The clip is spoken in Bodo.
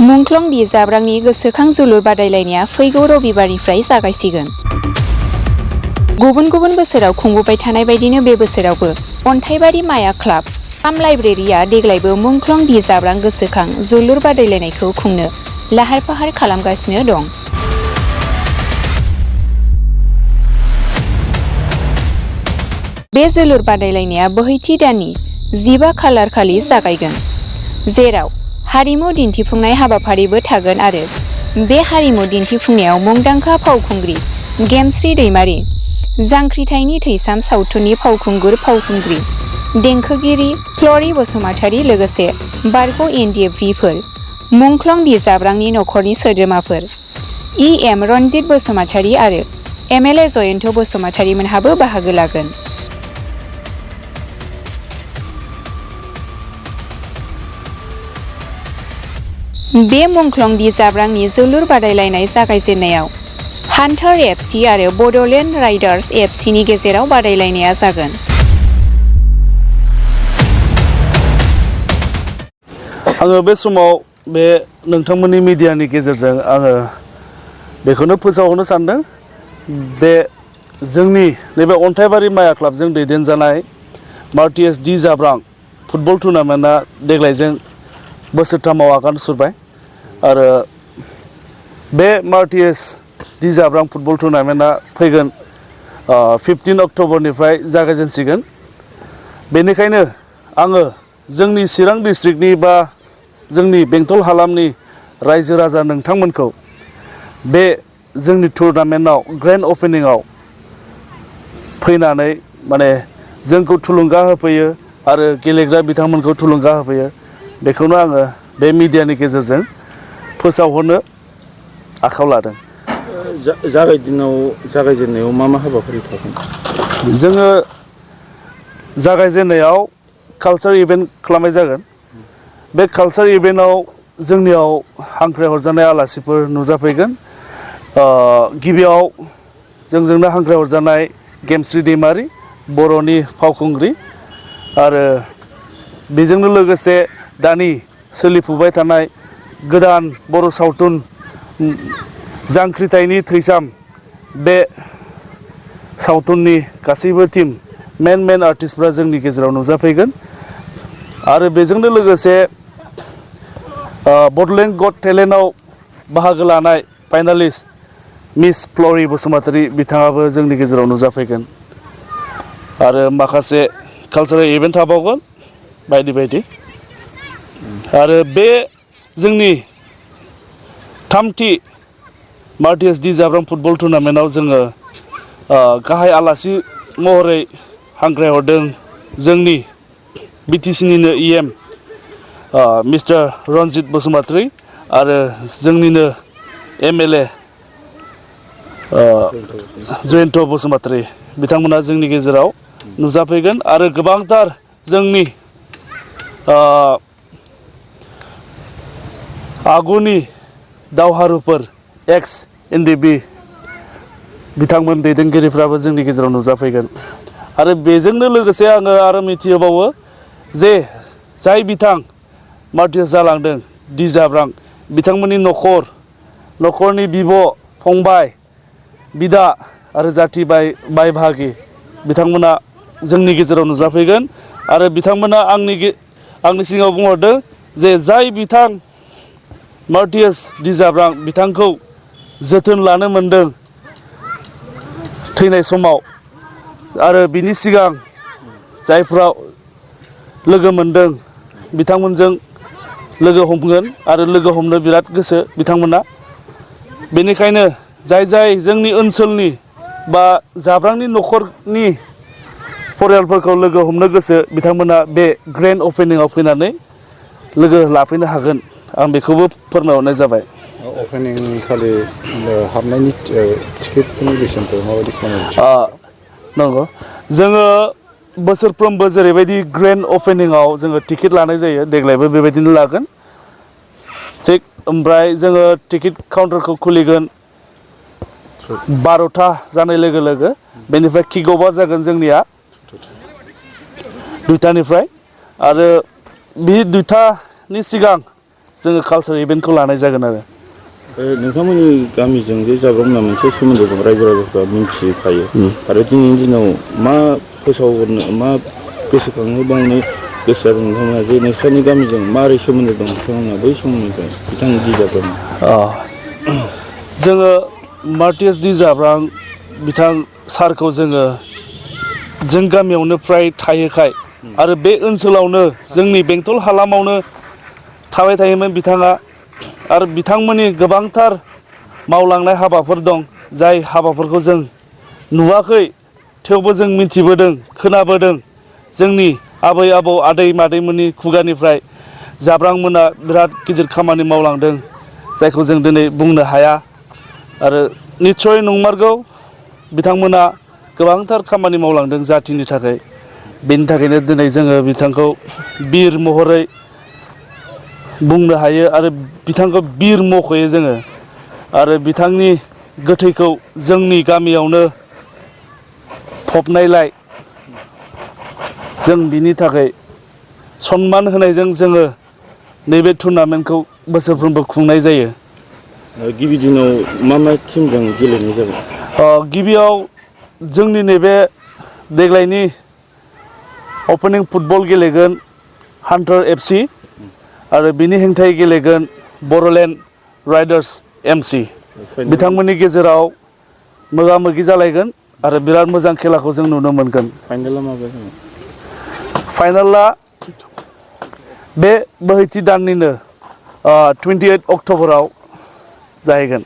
मुंख्लं दि जाब्रांनि गोसोखां जोलुर बादायलायनाया फैगौ रबिबारनिफ्राय जागायसिगोन। गुबुन गुबुन बोसोराव खुंबोबाय थानाय बायदिनो बे बोसोरावबो अन्थाइबारि माया क्लाब फार्म लाइब्रेरिया देग्लायबो मुंख्लं दि जाब्रां गोसोखां जोलुर बादायलायनायखौ खुंनो लाहार फाहार खालामगासिनो दं। बे जोलुर बादायलायनाया बोहैथि दाननि 15 खालार खालि जागायगोन, जेराव हारिमु दिन्थिफुंनाय हाबाफारिबो थागोन आरो बे हारिमु दिन्थिफुंनायाव मुंदांखा फावखुंग्रि गेमस्रि दैमारि, जांख्रिथायनि थैसाम सावथुननि फावखुंगुर-फावखुंग्रि, देंखोगिरि फ्ल'रि बसुमतारी लोगोसे बारग' एनडिएफबिफोर, मुंख्लं दि जाब्रांनि नखरनि सोद्रोमाफोर, इएम रनजित बसुमतारी आरो एमएलए जयन्त बसुमतारी मोनहाबो बाहागो लागोन। बे मुंख्लं दि जाब्रांनि जोलुर बादायलायनाय जागायजेननायाव हान्टार एफसि आरो बड'लेण्ड राइडार्स एफसिनि गेजेराव बादायलायनाया जागोन। आङो बे समाव बे नोंथांमोननि मिडियानि गेजेरजों आङो बेखौनो फोसावनो सानदों, बे जोंनि नैबे अन्थाइबारि माया क्लाबजों दैदेनजानाय मार्टिएस दि जाब्रां फुटबल टुर्नामेन्टआ देग्लायजों बोसोरथामाव आगान सुरबाय आरो बे मार्टिएस दि जाब्रां फुटबल टुर्नामेन्टआ फैगोन 15 अक्ट'बरनिफ्राय जागायजेनसिगोन। बेनिखायनो आङो जोंनि चिरां डिस्ट्रिक्टनि बा जोंनि बेंटल हालामनि रायजो राजा नोंथांमोनखौ बे जोंनि टुर्नामेन्टआव ग्रेन्ड अपेनिंआव फैनानै माने जोंखौ थुलुंगा होफैयो आरो गेलेग्रा बिथांमोनखौ थुलुंगा होफैयो, बेखौनो आङो बे मिडियानि गेजेरजों फोसावहरनो आखायाव लादों। जागायजेननायाव मा हाबाफारि थागोन? जोङो जागायजेननायाव कालचार इभेन्ट खालामनाय जागोन। बे कालचार इभेन्टआव जोंनियाव हांख्राय हरजानाय आलासिफोर नुजाफैगोन। गिबियाव जोंजोंनो हांख्राय हरजानाय गेमस्रि दैमारि, बर'नि फावखुंग्रि, आरो बेजोंनो लोगोसे दानि सोलिफुबाय थानाय गोदान बर' सावथुन जांख्रिथायनि थैसाम, बे सावथुननि गासैबो टीम मेन आर्टिस्टफ्रा जोंनि गेजेराव नुजाफैगोन। आरो बेजोंनो लोगोसे बड'लेण्ड गट टेलेन्टआव बाहागो लानाय फाइनालिस्ट मिस फ्ल'रि बसुमतारी बिथाङाबो जोंनि गेजेराव नुजाफैगोन। आरो माखासे कालचारेल इभेन्ट थाबावगोन बायदि बायदि। आरो बे जोंनि थामथि मार्टिएस दि जाब्रां फुटबल टुर्नामेन्टआव जोङो गाहाय आलासि महरै हांख्राय हरदों जोंनि बिटिसिनिनो इएम मिस्टार रनजित बसुमतारी आरो जोंनिनो एमएलए जयन्त बसुमतारी बिथांमोना जोंनि गेजेराव नुजाफैगोन। आरो गोबांथार जोंनि आगुनि दावहारुफोर एक्स एनडिएफबि बिथांमोन दैदेनगिरिफ्राबो जोंनि गेजेराव नुजाफैगोन। आरो बेजोंनो लोगोसे आङो आरो मिथिहोबावो जे जाय बिथां मार्टिएस जालांदों दि जाब्रां, बिथांमोननि न'खरनि बिब' फंबाय बिदा आरो जाथि बाय बाहागि बिथांमोना जोंनि गेजेराव नुजाफैगोन। आरो बिथांमोना आंनि सिगाङाव बुंहरदों जे जाय बिथां मार्टिएस दि जाब्रां बिथांखौ जोथोन लानो मोनदों थैनाय समाव, आरो बिनि सिगां जायफ्रा लोगो मोनदों बिथांमोनजों लोगो हमगोन आरो लोगो हमनो बिराद गोसो बिथांमोना। बेनिखायनो जाय जोंनि ओनसोलनि बा जाब्रांनि न'खरनि फरियालफोरखौ लोगो हमनो गोसो बिथांमोना बे ग्रेन्ड अपेनिंआव फैनानै लोगो लाफैनो हागोन, आं बेखौबो फोरमायहरनाय जाबाय। अपेनिं खालि हाबनायनि टिकेटफोरनि बेसेनखौ माबायदि खालामो? नंगौ, जोङो बोसोरफ्रोमबो जेरैबायदि ग्रेन्ड अपेनिंआव जोङो टिकेट लानाय जायो, देग्लायबो बेबायदिनो लागोन। थिग ओमफ्राय जोङो टिकेट काउन्टारखौ खुलिगोन 12टा जानाय लोगो लोगो। बेनिफ्राय किक अफआ जागोन जोंनिया 2टानिफ्राय। आरो बे 2टानि सिगां जोङो कालचार इभेन्टखौ लानाय जागोन आरो नोंथांमोननि गामिजों जे जाब्रबना मोनसे सोमोन्दो दं रायजो राजाफ्रा मिन्थिखायो आरो दिनैनि दिनाव मा फोसावहरनो मा गोसोखांहोबावनो गोसो जादों नोंथांमोना जे नोंसोरनि गामिजों मारै सोमोन्दो दं नोंथांमोना बै समनिफ्राय बिथां दि जाब्रबना जोङो मार्टियास दि जाब्रां बिथां सारखौ जोङो जों गामियावनो फ्राय थायोखाय आरो बे ओनसोलावनो जोंनि बेंटल हालामावनो थाबाय थायोमोन बिथाङा आरो बिथांमोननि गोबांथार मावलांनाय हाबाफोर दं जाय हाबाफोरखौ जों नुवाखै थेवबो जों मिथिबोदों खोनाबोदों जोंनि आबै आबौ आदै मादैमोननि खुगानिफ्राय जाब्रांमोना बिराद गिदिर खामानि मावलांदों जायखौ जों दिनै बुंनो हाया आरो निस्सय नंमारगौ बिथांमोना गोबांथार खामानि मावलांदों जाथिनि थाखाय बेनि थाखायनो दिनै जोङो बिथांखौ बिर महरै बुंनो हायो आरो बिथांखौ बिर मख'यो जोङो आरो बिथांनि गोथैखौ जोंनि गामियावनो फबनायलाय जों बिनि थाखाय सनमान होनायजों जोङो नैबे टुर्नामेन्टखौ बोसोरफ्रोमबो खुंनाय जायो गिबि दिनाव मा टिमजों गेलेनाय जागोन गिबियाव जोंनि नैबे देग्लायनि अपेनिं फुटबल गेलेगोन हान्टार FC आरो बिनि हेंथायै गेलेगोन बर'लेण्ड राइडार्स MC बिथांमोननि गेजेराव मोगा मोगि जालायगोन आरो बिराद मोजां खेलाखौ जों नुनो मोनगोन फाइनाला माबा जागोन फाइनाला बे बोहैथि दाननिनो 28 अक्ट'बराव जाहैगोन